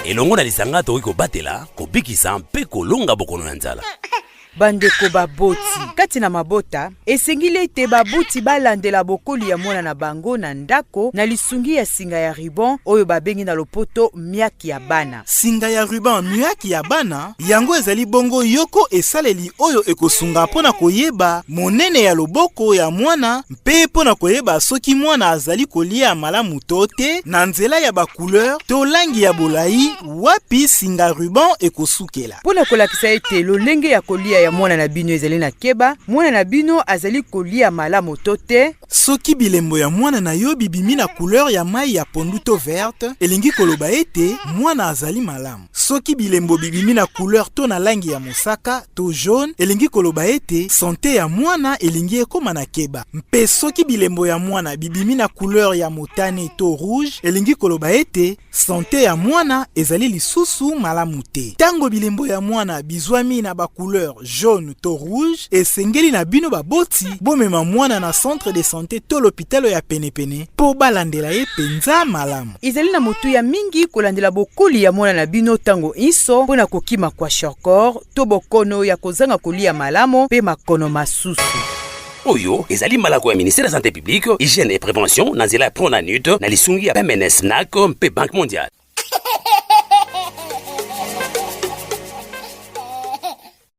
Elongo na lisanga tokoki kobatela, kobikisa mpe kolonga bokono ya nzala. Bandeko baboti, kati na mabota, esengeli ete baboti balandela bokoli ya mwana na bango na ndako na lisungi ya singa ya ruban oyo babengi na lopoto MUAC ya bana. Singa ya ruban MUAC ya bana yango ezali bongo yoko esaleli oyo ekosunga mpo na koyeba monene ya loboko ya mwana mpe mpo na koyeba soki mwana azali kolia malamu to te na nzela ya ba couleur to langi ya bolai wapi singa ruban ekosukela. Mpo na kolakisa ete lolenge ya kolia ya mwana na bino ezali na keba, mwana na bino azali kolia malamu to te. Soki bilembo ya mwana na yo bibimi na couleur ya mayi ya pondu to verte, elingi koloba ete mwana azali malamu. Soki bilembo bibimi na couleur to na langi ya mosaka to jaune, elingi koloba ete sante ya mwana elingi ekoma na keba. Mpe soki bilembo ya mwana bibimi na couleur ya motane to rouge, elingi koloba ete Sante ya mwana ezali lisusu malamu te. Tango bilembo ya mwana bizwami na ba couleur jaune to rouge, esengeli na bino baboti bomema mwana na centre de sante to lopitalo ya penepene mpo balandela ye penza malamu. Ezali na motuya mingi kolandela bokoli ya mwana na bino tango inso mpo na kokima kwashiorkor to bokono ya kozanga koliya malamo mpe makono masusu. Oyo ezali malako ya ministère ya Sante publique, Hygiène et Prévention na nzela ya Pronanut na lisungi ya PMNS, NAC mpe Banque mondiale.